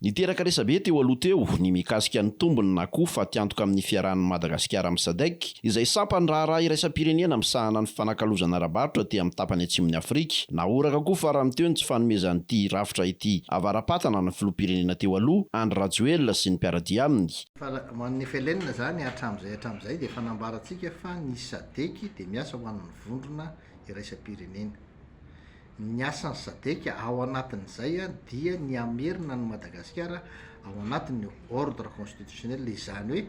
Niteraka resabe teo aloha teo ny mikasika ny tombony na koa fatiantoka amin'ny fiarahan'i Madagasikara amin'ny Sadec, izay sampan-draharaha iraisam-pirenena misahana ny fifanakalozana ara-barotra aty amin'ny tapany atsimon'i Afrika. Nahoraka koa farany teo ny tsy fanomezan'ity rafitra ity avara-patana ny filoham-pirenena teo aloha, Andry Rajoelina sy ny mpiara-dia aminy. Fa ho an'ny FLN izany hatramin'izay hatramin'izay dia efa nambarantsika fa ny Sadec dia miasa ho an'ny vondrona iraisam-pirenena. Ny asan'ny Sadec ao anatin'izay dia ny hamerina an'i Madagasikara ao anatin'ny ordre constitutionnel, izany hoe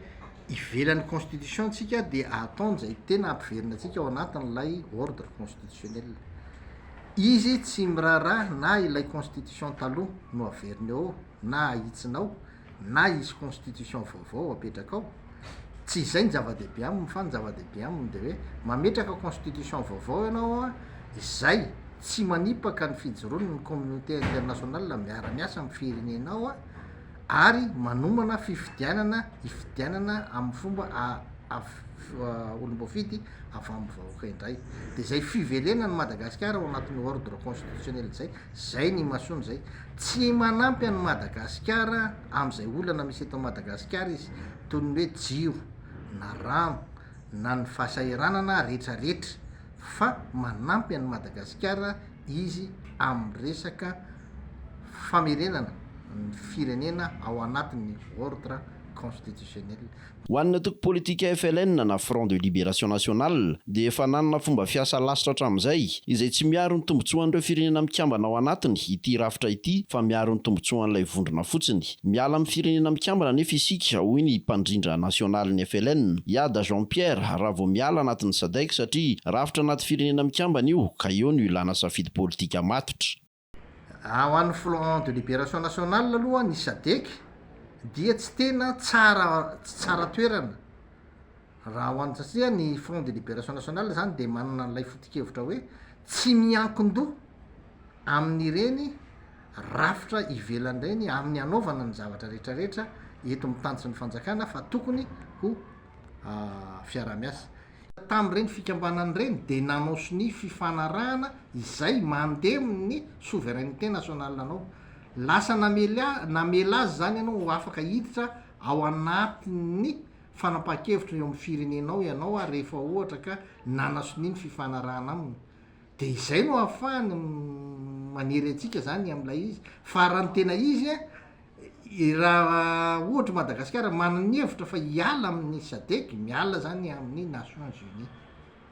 ivelan'ny constitution tsika dia ataony izay tena hampiverina antsika ao anatin'ilay ordre constitutionnel. Izy tsy miraharaha na ilay constitution taloha no averina eo na ahitsina ao na hisy constitution vaovao apetraka ao, tsy izay ny zava-dehibe aminy fa ny zava-dehibe aminy de hoe mametraka constitution vaovao ianao an, izay tsy manipaka ny fijoroany ny communauté internationale miara-miasa amin'ny firenenao an, ary manomana fifidianana hifidianana amin'ny fomba olom-boafidy avy amin'ny vahoaka indray, de zay fiverenan'i Madagasikara ao anatin'ny ordre constitutionnel zay, Zay ny imasoany zay. Tsy manampy an'i Madagasikara amin'izay olana misy eto Madagasikara izy toy ny hoe jiro na rano na ny fahasahiranana retraretra fa manampy an'i Madagasikara izy amin'ny resaka famerenana ny firenena ao anatin'ny ordre constitutionnel. Ho an'ny antoko politika FLN na Front de Libération Nationale dia efa nanana fomba fiasa lasitra hatramin'izay, izay tsy miaro ny tombontsoan'ireo firenena mikambana ao anatiny ity rafitra ity fa miaro ny tombontsoan'ilay vondrona fotsiny. Miala amin'ny firenena mikambana anefa isika, hoy ny mpandrindra nasionalin'ny FLN, Iada Jean Pierre, raha vao miala anatin'ny Sadec satria rafitra anaty firenena mikambana io ka eo no ilana safidy politika matotra. Ho an'ny Front de Libération Nationale aloha ny Sadec dia tsy tena tsara tsy tsara toerana raha ho an'ny satria ny Front de Libération Nationale zany de manana an'ilay foto-kevitra hoe tsy miankin-doha amin'ireny rafitra ivelany ireny amin'ny hanaovana ny zavatra rehetrarehetra eto amin'ny tany sy ny fanjakana fa tokony ho fiaraha-miasa. Tamin'ireny fikambanana ireny dia nanao sonia fifanarahana izay mandemy ny souveraineté nationale anao. Lasa namely namela azy izany ianao ho afaka hiditra ao anatin'ny fanapahan-kevitra eo amin'ny firenenao ianao rehefa ohatra ka nanasonia ny fifanarahana aminy. Dia izay no ahafahany manery antsika izany amin'ilay izy. Fa raha ny tena izy an, raha ohatra Madagasikara manana ny hevitra fa hiala amin'ny Sadec, miala izany amin'ny Nations Unies.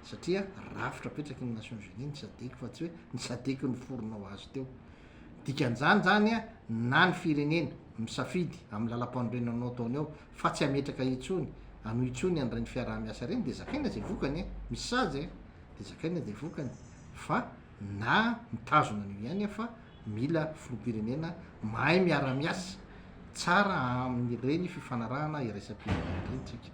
Satria rafitra apetraky ny Nations Unies ny Sadec fa tsy hoe ny Sadec niforona ho azy teo. Dikan'izany izany an, na ny firenena misafidy amin'ny lalam-panorenana ataony ao fa tsy hametraka intsony, hanohy intsony an'ireny fiaraha-miasa ireny dia zakaina izay vokany e, misy sazy e. de zakaina de vokany fa na mitazona an'io ihany aho fa mila filoham-pirenena mahay miara-miasa tsara amin'ireny fifanarahana iraisam-pirenena ireny tsika.